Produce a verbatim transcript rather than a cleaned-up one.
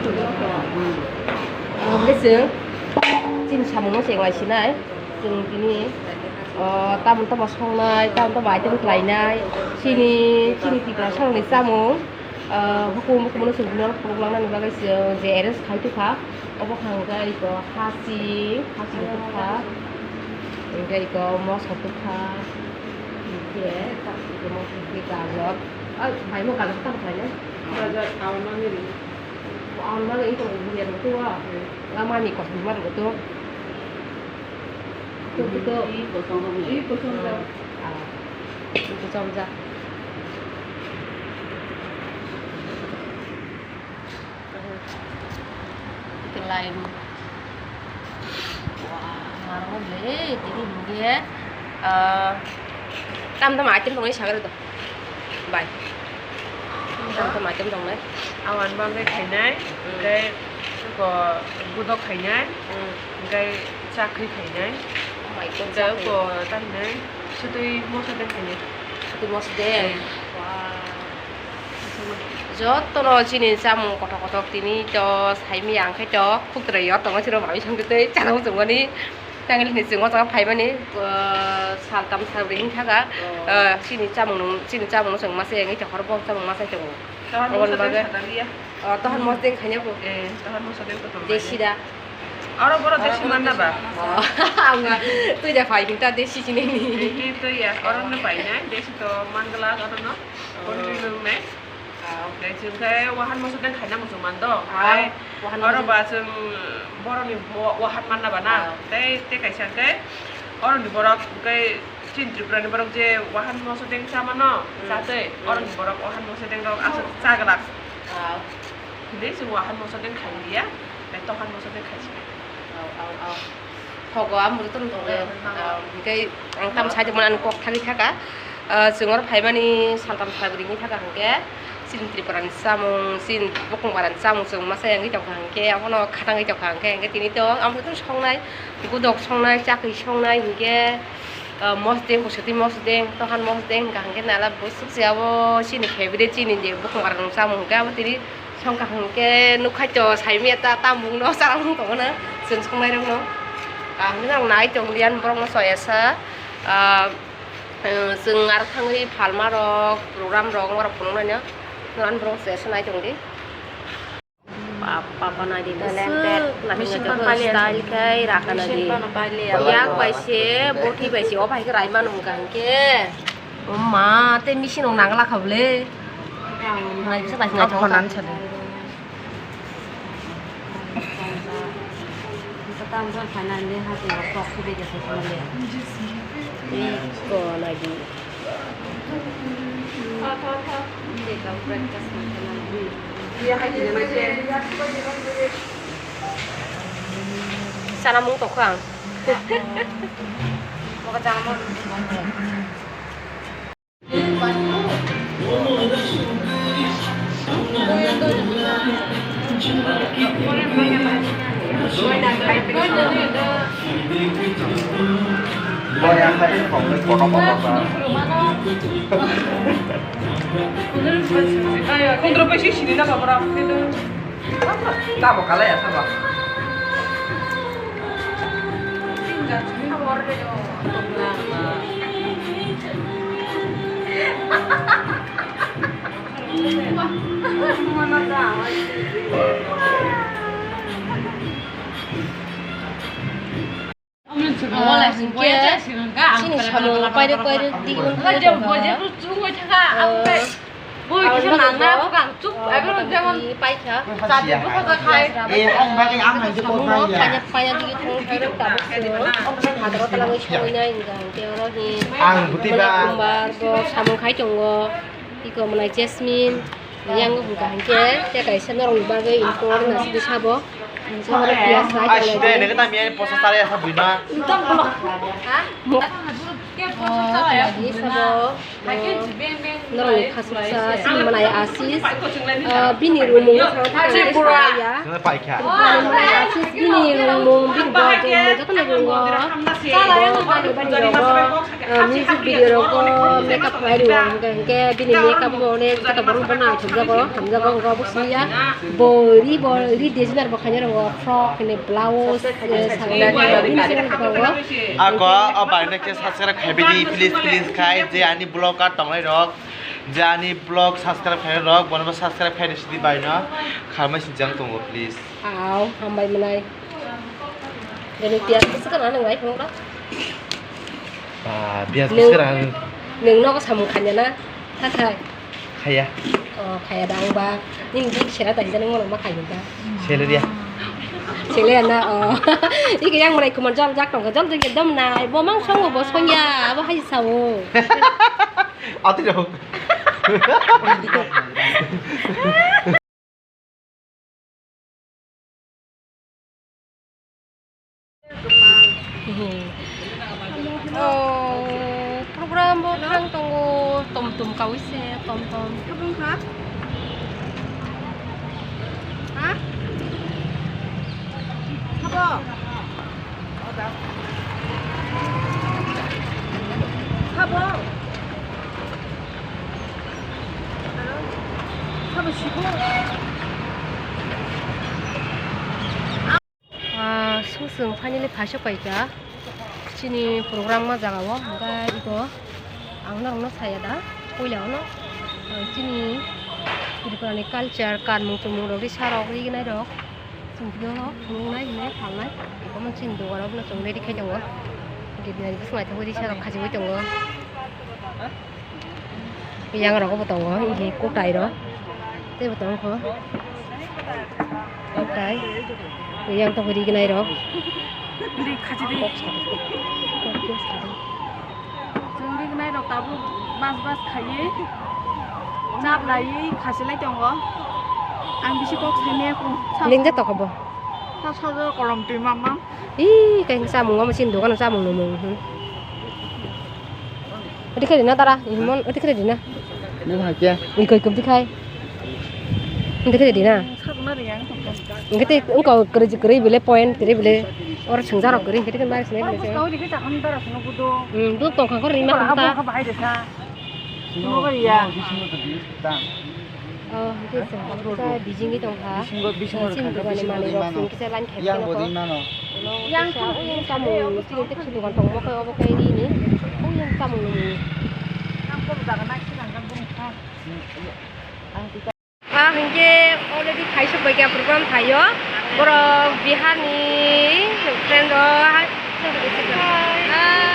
Ang hwnkhe chwng chini samungno cheng lai sinai. Chwng tini, o, tamo tamo songnai, tamo tamo item khlainai. Chini, chini Tiprasarokni chamung, o, hukumu hukumu no chwng phunuklangnani bagwi chwng je arrange khai tongkha. Obo kha hwnkhe iko hasi, hasi rok tongkha. Hwnkhe iko moso tongkha. Hwnkhe iko moso hwnkhe gajor. Ai, bai mo gajor tamo khlainai. Gajor, awan mani ri. Ang bagwi wngkha buya rwgwi twibo. Nga mami kosom ma rwgwi twibo. Tok, tok. I kosong rok ni. I kosong rok. Ah. I kosong jak. Ito line. Wah, marungo ble, tini hwnkhe, ah, tam tam item tongnai sagre to. Bai. Tam tam item tongnai. Awan bagwi khainai, hmm, tei ko gudok khainai, hmm, tei chakri khainai. Oh my God, tei chakri. Ko tamni sutwi moso de khainai. Sutwi moso de? Hmm. Wow. Jotono chini chamung kothok kothok tini to saimanya ang khe to khukrai yo tongo chwrwng mami songtwi tei chana muchungmani. Tangli ni chwng o jaga phaimani, ah, saltam salbrwi wngkha ga. Oh. Ah, chini chamung nung, chini chamung nung chwng masa wngwi tongkha, bo chamung masa tongo. Tohan aboni moso bagwi deng sataliya. Oh, tohan mos deng khaina bo. Eh, tohan moso deng to tongo. Desi da. Oro boro desi manna ba? Oh, ang twi da phai kinta desi sinini. Eh, twi ya, oro no paina, desi to mangala oro no. Oh. Kondri nung ne. Ah, okay, chwng khe wahan moso deng khaina muchung man do. Ah, tei wahan oro moso ba chwng boroni bo-, wahan manna ba na. Ah. Tei, tei kaisa khe oroni borok khe chini Tripura ni borok je wahan moso deng cha mano, hmm, chatwi, hmm, oroni borok wahan moso deng rok aswk chaglak. Ah. Hwnwi chwng wahan moso deng khai liya, tei tohan moso deng khai si. Au, au, au. Thogo, amo jotono tongo. Eh, ah, hwnkhe ang tamo saitongmani ani kok thani khaka. Ah, chwng oro phaimani saltam salbrwi wngwi thaka hwnkhe chini Tripura ni chamung, chini bukung bara ni chamung chwng masa wngwi tongkha hwnkhe, abono khatangwi tongkha hwnkhe, hwnkhe tini to amo jotono songnai, gudok songnai, chakri songnai hwnkhe, ah, mosdeng, kusoti mosdeng, tohan mosdeng hwnkha hwnkhe nala bwswk se abo chini favorite, chini je bukung bara ni chamung hwnkhe abo tini. Songkha hwnkhe nukhai to saimanya ta tamung no charamung tongo na chwng songnai rok no. Ah, hwnkhe ang nai tong liya borok no choya sa. Ah, eh, chwng aro thangwi phalma rok, program rok, norok phunuk nai no. Norok borok choya sa nai tong di. Papa nai di. Talented. Style khai rakha nai di. Yak bai se, boti bai se, o bai khe rai manu hwnkha hwnkhe. O ma, tei machine rok nangla kha bole. Naikhe naikhe naikhe. Iko naidi. Chanamung tongkha ang. Moga chanamung. Kundro pai si sini na babra. Tamo kalai ya sama. Chini samung pairwk pairwk di wngkha. Paikha. Samung paina paina di wngkha. Hadro talangwi songwi nai wngkha hwnkhe oro hi. Ang buti ba. Kumbar bo samung khai tongo. Iko mwnai Jasmine. Yang wngkha hwnkhe tei kaisa norokni bagwi important aswk sabo. Ai, sida, nang kata miya posa sare asa buina. Mo-, oh, lagi sabo, oh, norok ni khasuksa, sini manai Asis, ah, bini rungmung, Tripura. Sini paikha. Tripura ni manai Asis, bini rungmung, bini bo, joto ni rungo. Bo, bani, bani rogo. Ah, music video rogo makeup khlai rwo, hwnkhe, hwnkhe bini makeup bo onek joto borok bo naithokjago, hamjago, wngkha obo simi ya. Bo ri, bo ri designer bo khaina rwngo, frock, hwnwi blouse, eh, sari, bini simi rwngo. Ako, o bai no khe subscribe khai bidi, please, please khai, je ani vlog ka tongnai rok, je ani vlog subscribe khai rok, bono bo subscribe khai di sidi bai no, khamai sinjang tongo, please. Au, hambai mwnai. Deni piyaj bwswk kana nang nai phunukla. Ba, piyaj bwswk kana. Nwng nogo samung khanya na? Tha thai. Khaya. Oh, khaya da ang ba. Nini bini sera tang jani ngono ma khanya da. Sele dia. Sele na, oh. Iki yang mulai kumar jol jak tong jol jak dom nai. Bo mang songo bo sonya abo hai sao. Ati rok. Oh, program bo thang tongo, tom tom kawi se, tom tom. Habung kha? Ha? Habo? Habo? Ah, so chwng finally phaisok paikha. Chini program ma jaga o, hwnkhe iko ang norokno saya da, puila ono, ah, chini Tripura ni culture, kanmung chumung rok, risa rok, rignai rok, chwng phiyok phunuknai hinwi phalnai, iko chini dugan rok no chwng ready khai tongo, gate ni bwskango risa rok khachigwi tongo. Yang rogo bo tongo, hihi kwtai rok. Tei bo tongkho. Kwtai. Yang tongo rignai rok. Di khachi di. Kok sa-, kok sa-, Chwng rignai rok tabuk bas bas khaiwi. Chap laiwi khachilai tongo. Ang bisi kok saimaya kung. Lengjak tokho bo. Sa sajak kolom twi mamang. Ih, kaisa chamung omo chini dogano chamung nungmung, hmm. Oti khe rina tara, himon, oti khe rina. Nung hai khe? Ih, koi kum tikhai. Oti khe rina. Sabuna riyang tongkha. Engke te, engko kwrwi, kwrwi bile point, kwrwi bile. Oro swngjak rok kwrwi, engke te bai sinai bile. Kau dikhe chakhan dara sunu budo. Hmm, duk tongkha kor rima kha. Bahai desa. Sunu ba riya. Oh, hwnkhe chwng kisa bijingwi tongkha. Bisingo, bisingo chini rwkha, dogani bisingo manwi rok mano. Chwng kisa line khaikhe yang bo nokho. Ring mano. Yang kisa, oh, yang chamung, chini tei kisa dogan tongmo khe obo khe rini. Oh, yang chamung nungni. Ah, hwnkhe already phaisok bai kha program phaio. Borok Bihar ni friend rok. Hi.